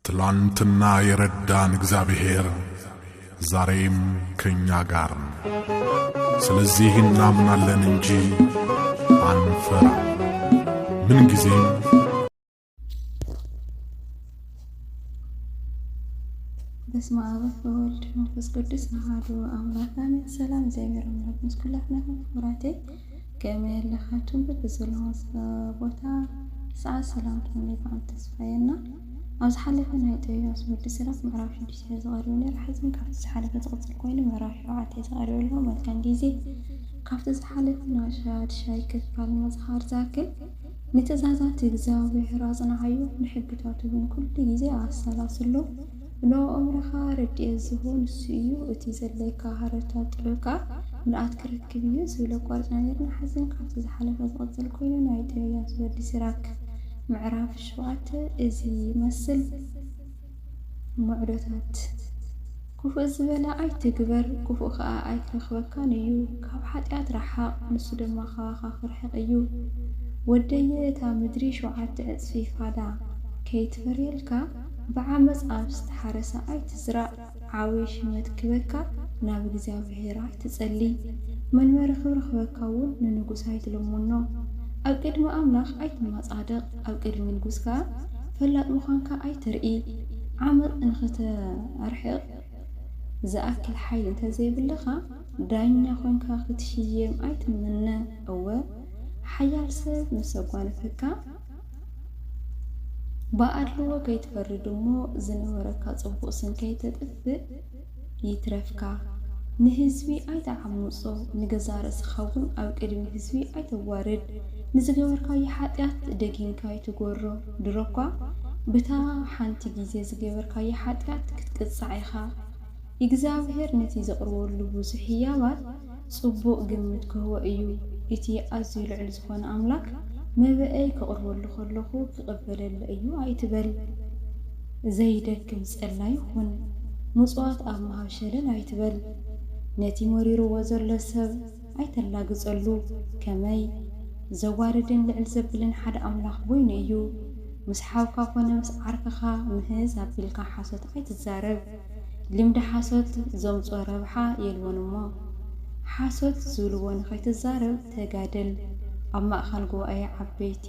ትላንትና የረዳን እግዚአብሔር ዛሬም ከኛ ጋር ነው። ስለዚህ እናምናለን እንጂ አንፈራም። ምንጊዜም በስመ አብ ወወልድ መንፈስ ቅዱስ አሐዱ አምላክ አሜን። ሰላም እግዚኣብሔር አምላክ ምስ ኩላትና ይኹን። ክቡራተይ ከመይ ኣለኻትኩም? በብዘለኹም ቦታ ሰዓት ሰላምኩም ይብዛሕ ተስፋዬ እና ኣብ ዝሓለፈ ናይ ኢዮስያስ ወዲ ሲራክ ምዕራፍ ሽዱሽተ ዝቐርብ ነይሩ። ሕዚ ካብቲ ዝሓለፈ ዝቕጽል ኮይኑ ምዕራፍ ሸውዓተ ዝቐርብ ኣሎ። መልካም ግዜ። ካብቲ ዝሓለፈ ናይ ሻድሻይ ክፋል ምዝኻር ዝኣክል ንትእዛዛት እግዚኣብሔር ኣጽንዓዮ፣ ንሕግታቱ እውን ኩሉ ግዜ ኣሰላስሎ። ብንእኡ ኣእምሮኻ ረድኤት ዝህቦ ንሱ እዩ። እቲ ዘለካ ሃረርታ ጥበብ ከኣ ምልኣት ክረክብ እዩ ዝብል ኣቋሪጽና ነይርና። ሕዚ ካብቲ ዝሓለፈ ዝቕጽል ኮይኑ ናይ ኢዮስያስ ወዲ ሲራክ ምዕራፍ ሸውዓተ እዚ ይመስል። ምዕዶታት። ክፉእ ዝበለ ኣይትግበር፣ ክፉእ ኸኣ ኣይክረኽበካን እዩ። ካብ ሓጢኣት ርሓቕ፣ ንሱ ድማ ካባኻ ክርሕቕ እዩ። ወደየ፣ እታ ምድሪ ሸውዓተ ዕጽፊ ፋዳ ከይትፈርየልካ፣ ብዓመጽ ኣብ ዝተሓረሰ ኣይትዝራእ። ዓቢ ሽመት ክበካ ናብ እግዚኣብሔር ኣይትጸሊ። መንበሪ ክብሪ ክበካ እውን ንንጉስ ኣይትለምኖ። ኣብ ቅድሚ ኣምላኽ ኣይትመጻደቕ፣ ኣብ ቅድሚ ንጉስ ከኣ ፈላጥ ምዃንካ ኣይትርኢ። ዓመጽ ንኽተርሕቕ ዝኣክል ሓይሊ እንተዘይብልኻ፣ ዳኛ ኾንካ ክትሽየም ኣይትመነ። እወ፣ ሓያል ሰብ ምስ ኣጓነፈካ፣ ብኣድልዎ ከይትፈርድ እሞ ዝነበረካ ጽቡቕ ስም ከይተጥፍእ ይትረፍካ። ንህዝቢ ኣይትዓምጾ፣ ንገዛእ ርእስኻ እውን ኣብ ቅድሚ ህዝቢ ኣይተዋርድ። ንዝገበርካዮ ሓጢኣት ደጊምካ ኣይትጎሮ። ድሮኳ ብታ ሓንቲ ግዜ ዝገበርካዮ ሓጢኣት ክትቅጻዕ ኢኻ። እግዚኣብሔር ነቲ ዘቕርበሉ ብዙሕ ህያባት ጽቡቕ ግምት ክህቦ እዩ። እቲ ኣዝዩ ልዑል ዝኾነ ኣምላኽ መበኣይ ከቕርበሉ ከለኹ ክቕበለሉ እዩ ኣይትበል። ዘይደክም ጸላይ ኩን፣ ምጽዋት ኣብ ምሃብ ሸለል ኣይትበል። ነቲ መሪርዎ ዘሎ ሰብ ኣይተላግጸሉ። ከመይ ዘዋርድን ልዕል ዘብልን ሓደ ኣምላኽ በይኑ እዩ። ምስ ሓውካ ኮነ ምስ ዓርክኻ ምህዝ ኣቢልካ ሓሶት ኣይትዛረብ። ልምዲ ሓሶት ዘምጽኦ ረብሓ የልቦን እሞ፣ ሓሶት ዝብልዎ ንኸይትዛረብ ተጋደል። ኣብ ማእከል ጉባኤ ዓበይቲ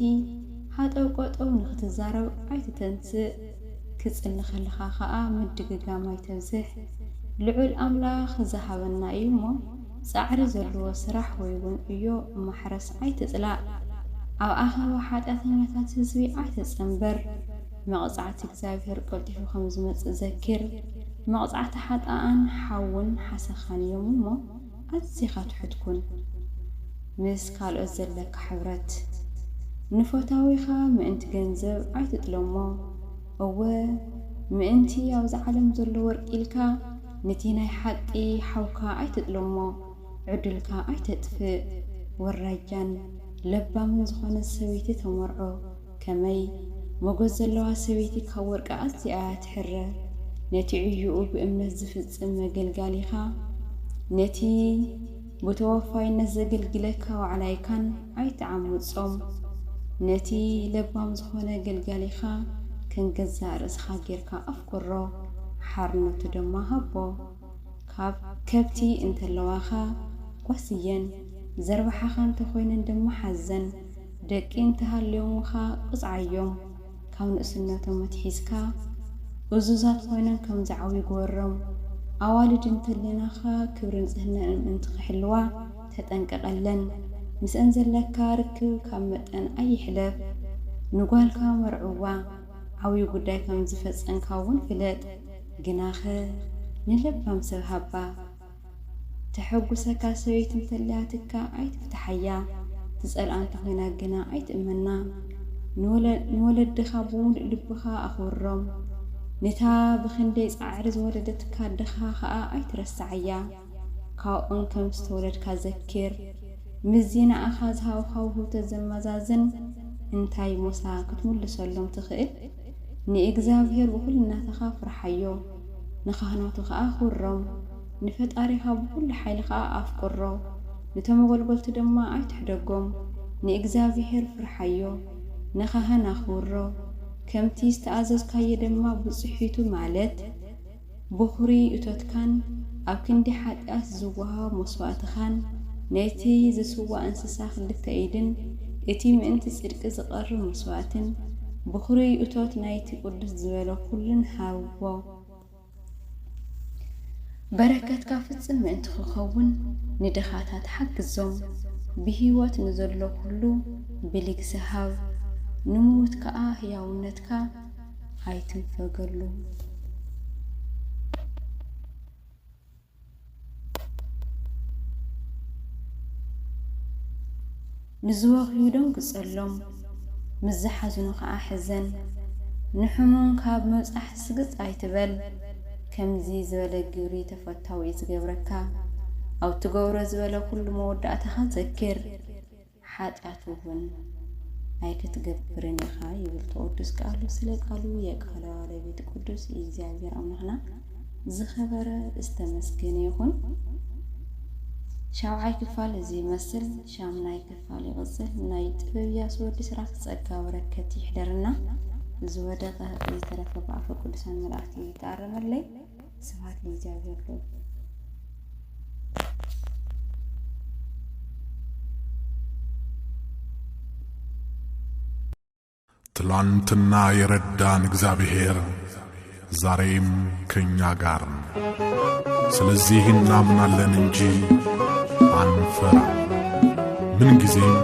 ሃጠው ቀጠው ንኽትዛረብ ኣይትተንስእ። ክትጽሊ ከለኻ ኸኣ ምድግጋም ኣይተብዝሕ። ልዑል ኣምላኽ ዝሃበና እዩ እሞ፣ ጻዕሪ ዘለዎ ስራሕ ወይ እውን ዕዮ ማሕረስ ኣይትጽላእ። ኣብ ኣኼባ ሓጢኣተኛታት ህዝቢ ኣይትጸንበር። መቕጻዕቲ እግዚኣብሔር ቀልጢፉ ከም ዝመጽእ ዘኪር። መቕጻዕቲ ሓጥኣን ሓውን ሓሰኻን እዮም እሞ፣ ኣዚኻ ትሑት ኩን። ምስ ካልኦት ዘለካ ሕብረት። ንፈታዊኻ ምእንቲ ገንዘብ ኣይትጥለሞ። እወ፣ ምእንቲ ኣብዚ ዓለም ዘሎ ወርቂ ኢልካ ነቲ ናይ ሓቂ ሓውካ ኣይትጥለሞ። ዕድልካ ኣይተጥፍእ። ወራጃን ለባምን ዝኾነት ሰበይቲ ተመርዖ። ከመይ ሞገስ ዘለዋ ሰበይቲ ካብ ወርቂ ኣዝያ እያ ትሕረ። ነቲ ዕዩኡ ብእምነት ዝፍጽም መገልጋሊኻ፣ ነቲ ብተወፋይነት ዘገልግለካ ዋዕላይካን ኣይትዓምጾም። ነቲ ለባም ዝኾነ ገልጋሊኻ ከም ገዛእ ርእስኻ ጌርካ ኣፍቅሮ፣ ሓርነቱ ድማ ሃቦ። ካብ ከብቲ እንተለዋኻ ጓስየን፣ ዘርባሓኻ እንተኾይነን ድማ ሓዘን። ደቂ እንተሃልዮምኻ ቅጽዓዮም። ካብ ንእስነቶም ኣትሒዝካ እዙዛት ኮይኖም ከም ዝዓብዩ ግበሮም። ኣዋልድ እንተለናኻ ክብሪ ንጽህናኣን ምእንቲ ክሕልዋ ተጠንቀቐለን። ምስአን ዘለካ ርክብ ካብ መጠን ኣይሕለፍ። ንጓልካ መርዕዋ፣ ዓብዩ ጉዳይ ከም ዝፈጸምካ እውን ፍለጥ። ግናኸ ንለባም ሰብ ሃባ። ተሐጉሰካ ሰበይቲ እንተልያትካ ኣይትፍትሓያ፣ ትጸልኣ እንተኾይና ግና ኣይትእመና። ንወለ-፣ ንወለድኻ ብምሉእ ልብኻ ኣኽብሮም። ነታ ብኽንደይ ጻዕሪ ዝወለደትካ ኣደኻ ኸኣ ኣይትረስዓያ። ካብኦም ከም ዝተወለድካ ዘኪር። ምስዚ ንኣኻ ዝሃብኻ ውህብቶ ዘመዛዝን እንታይ ሞሳ ክትምልሰሎም ትኽእል? ንእግዚኣብሔር ብኹልናትኻ ፍርሓዮ፣ ንኻህናቱ ኸኣ ኣኽብሮም። ንፈጣሪኻ ብኹሉ ሓይልኻ ኣፍቅሮ፣ ነቶም ኣገልገልቱ ድማ ኣይትሕደጎም። ንእግዚኣብሔር ፍርሓዮ፣ ንኻህን ኣኽብሮ። ከምቲ ዝተኣዘዝካዮ ድማ ብጽሒቱ፣ ማለት ብኹሪ እቶትካን ኣብ ክንዲ ሓጢኣት ዝወሃብ መስዋእትኻን ነቲ ዝስዋእ እንስሳ ክልተ ኢድን እቲ ምእንቲ ጽድቂ ዝቐርብ መስዋእትን ብኹሪ እቶት ናይቲ ቅዱስ ዝበለ ኩሉን ሃብዎ። በረከትካ ፍጽም ምእንቲ ክኸውን ንድኻታት ሓግዞም። ብህይወት ንዘሎ ኩሉ ብልግሲ ሃብ፣ ንምዉት ከኣ ህያውነትካ ኣይትንፈገሉ። ንዝበኽዩ ደንግጸሎም፣ ምስ ዝሓዝኑ ኸኣ ሕዘን። ንሕሙም ካብ ምብጻሕ ስግጥ ኣይትበል። ከምዚ ዝበለ ግብሪ ተፈታዊ እዩ ዝገብረካ። ኣብ ትገብሮ ዝበለ ኩሉ መወዳእታኻ ዘክር። ሓጢኣት እውን ኣይክትገብርን ኢኻ ይብል እቲ ቅዱስ ቃሉ። ስለ ቃሉ የቃለ ባለቤት ቅዱስ እግዚኣብሔር ኣምላኽና ዝኸበረ ዝተመስገነ ይኹን። ሻብዓይ ክፋል እዚ ይመስል። ሻምናይ ክፋል ይቕጽል። ናይ ጥበብ ያስ ወዲ ስራሕ ጸጋ በረከት ይሕደርና። ዝወደቐ ዝተረፈ ብኣፈ ቅዱሳን መላእክቲ ይተኣረመለይ። ስብሐት ለእግዚኣብሔር ልዑል። ትላንትና የረዳን እግዚአብሔር ዛሬም ከእኛ ጋር ነው። ስለዚህ እናምናለን እንጂ አንፈራም። ምንጊዜም